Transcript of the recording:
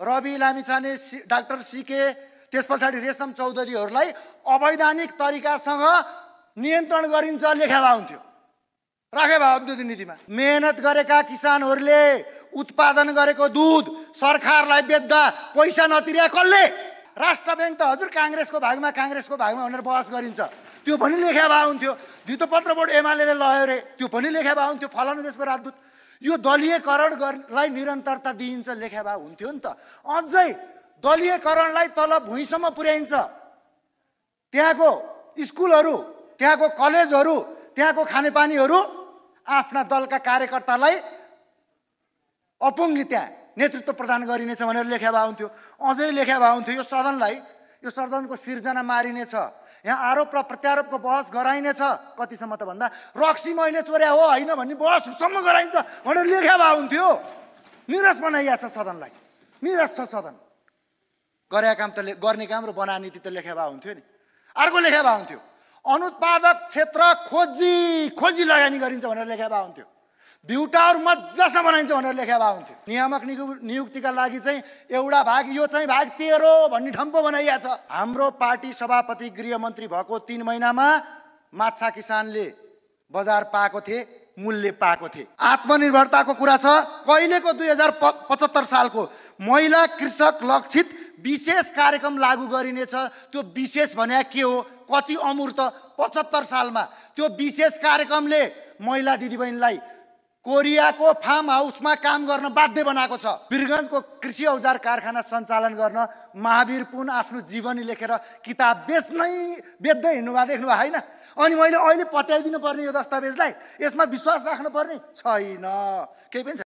Rabi Lamichhane, doctor CK, त्यस पछाडि रेशम चौधरीहरूलाई अवैधानिक तरिकासँग नियन्त्रण गरिन्छ लेखा भए हुन्थ्यो, राखे भए हुन्थ्यो त्यो नीतिमा। मेहनत गरेका किसानहरूले उत्पादन गरेको दुध सरकारलाई बेच्दा पैसा नतिरे कसले? राष्ट्र ब्याङ्क त हजुर काङ्ग्रेसको भागमा भनेर बहस गरिन्छ, त्यो पनि लेखा भए हुन्थ्यो। धितोपत्र बोर्ड एमाले लयो रे, त्यो पनि लेखा भए हुन्थ्यो। फलानु देशको राजदूत, यो दलीयकरणलाई निरन्तरता दिइन्छ लेखा भए हुन्थ्यो नि त। अझै दलीयकरणलाई तल भुइँसम्म पुर्याइन्छ। त्यहाँको स्कुलहरू, त्यहाँको कलेजहरू, त्यहाँको खानेपानीहरू आफ्ना दलका कार्यकर्तालाई अपुङ्गी त्यहाँ नेतृत्व प्रदान गरिनेछ भनेर लेखा भए हुन्थ्यो। अझै लेखा भए हुन्थ्यो यो सदनको सिर्जना मारिनेछ, यहाँ आरोप र प्रत्यारोपको बहस गराइनेछ। कतिसम्म त भन्दा रक्सी मैले चोर्या हो होइन भन्ने बहससम्म गराइन्छ भनेर लेखा भए हुन्थ्यो। निरस बनाइया छ सदनलाई, निरस छ सदन। गरेका काम त गर्ने काम र बना नीति त लेखा भए हुन्थ्यो नि। अर्को लेखा भए हुन्थ्यो अनुत्पादक क्षेत्र खोजी लगानी गरिन्छ भनेर लेखा भए हुन्थ्यो। भ्यू टावर मजासँग बनाइन्छ भनेर लेखा भए हुन्थ्यो। नियामक नियुक्तिका लागि चाहिँ एउटा भाग, यो चाहिँ भाग 13 भन्ने ठम्पो बनाइया छ। हाम्रो पार्टी सभापति गृहमन्त्री भएको 3 महिनामा माछा किसानले बजार पाएको थिए, मूल्य पाएको थिए। आत्मनिर्भरताको कुरा छ। कहिलेको 2075 सालको महिला कृषक लक्षित विशेष कार्यक्रम लागू गरिनेछ। त्यो विशेष भने के हो? कति अमूर्त 75 सालमा त्यो विशेष कार्यक्रमले महिला दिदीबहिनीलाई कोरियाको फार्म हाउसमा काम गर्न बाध्य बनाएको छ। वीरगञ्जको कृषि औजार कारखाना सञ्चालन गर्न महावीर पुन आफ्नो जीवनी लेखेर किताब बेच्दै हिँड्नुभएको देख्नुभयो होइन? अनि मैले अहिले पत्याइदिनु पर्ने यो दस्तावेजलाई, यसमा विश्वास राख्नु पर्ने छैन, केही पनि छैन।